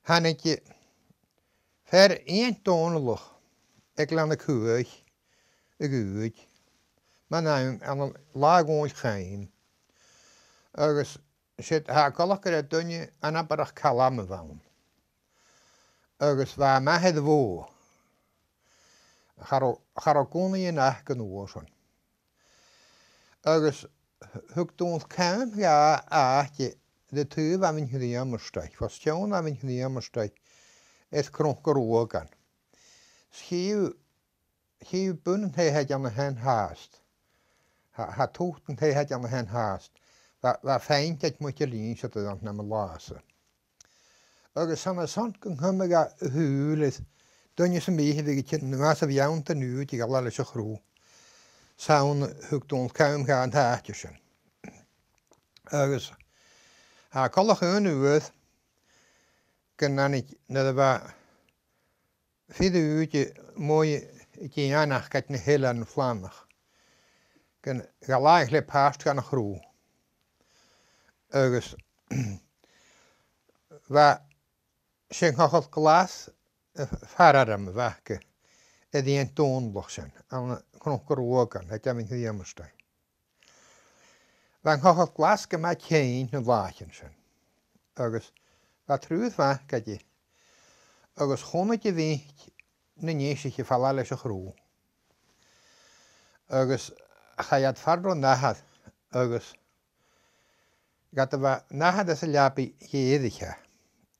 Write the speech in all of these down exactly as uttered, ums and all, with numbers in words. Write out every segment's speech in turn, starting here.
Thàinig fear Iain Dòmhnallach aig Leann a' Chuaich a dh'Ùig, mar a nì iad, ann an latha Dhùn Chaoim. Agus 's e, tha e coltach gur e duine anabarrach calma a bh' ann. Agus bha e math air a' bhò. Cha robh, cha robh gunnaidhean aca an uair sin. Agus thug Dòmhnall Caim dha àite ri taobh Abhainn Ghriomastaidh, fo sheann Abhainn Ghriomastaidh, air Cnoc a' Ruagain. 'S chì thu, chì thu bun an taighe a' dèanamh fhèin fhathast. Tha, tha tut an taighe a' dèanamh fhèin fhathast. Bha, bha feann aig muinntir Nis a' dol ann nam bhàs. Agus 's ann airson gun cumadh e a shùil air duine sam bith a bhiodh a' tighinn a-nuas a bhith ann an-diugh a' gabhail leis a' chrodh, 's ann a thug Dòmhnall Caim dha an t-àite sin. Agus tha e coltach aon uair gun tàinig, nuair a bha fir Ùige a-muigh a' dèanamh aig na h-Eileanan Flannach, gun do ghabh e le pàirt dhen chrodh. Agus bha, 's e an Cochall Glas, eh, far-ainm a bh' aca air Iain Dòmhnallach sin, ann an Cnoc a' Ruagain, aig Abhainn Ghriomastaidh. Bha an Cochall Glas gu math ceangailte nan làithean sin. Agus bha triùir mhac aige. Agus chunnaic a' mhic nan iseaich a' falbh leis a' chrodh. Agus chaidh iad far an nathair, agus ged a bha an nathair anns an leabaidh dh'èirich e,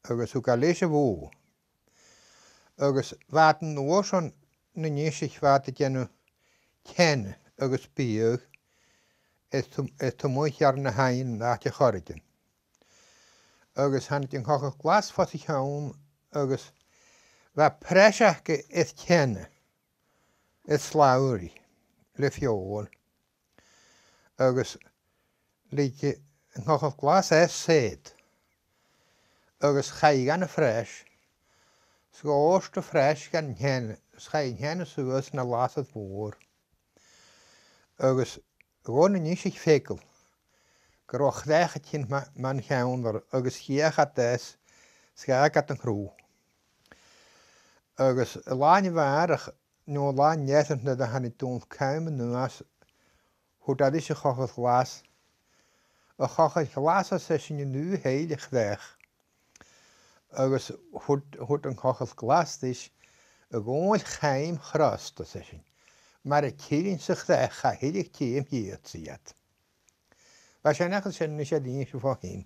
agus thug e leis a' bhò. Agus bha iad an uair sin, nan iseaich, bha iad a' dèanamh teine agus biadh air tu-, air tu-, mu dheidhinn na h-aibhne an àite a' choreigin. Agus thàinig an Cochall Glas fo a cheann, agus bha preis aca air teine, air slabhraidh, le feòil. Agus leig an Cochall Glas e saighead. Agus chaidh e dhan a' phreis, 's dhòirt a' phreis dhan teine, 's chaidh an teine suas na lasair mhòr. Agus dh'fhàg na h-iseaich feagal gun robh a' chreach a' tighinn ma-, mun cheann orra, agus dh'fheuch iad às, 's dh'fhàg iad an crodh. Agus an là a bha a-màireach, no an là an-dèidh sin, nuair a thàinig Dòmhnall Caim a-nuas, thuirt e ris a' Chochall Ghlas, "A Chochaill Ghlas," ars esan, "an-diugh thèid a' chreach." Agus thuirt, thuirt an Cochall Glas ris, "A Dhòmhnaill Chaim Chrosta," ars esan, "mura tillinn sa chreach, cha thilgear tìr dhìot-sa iad." Bha seanchas sin, 's e a nì sinn fhèin.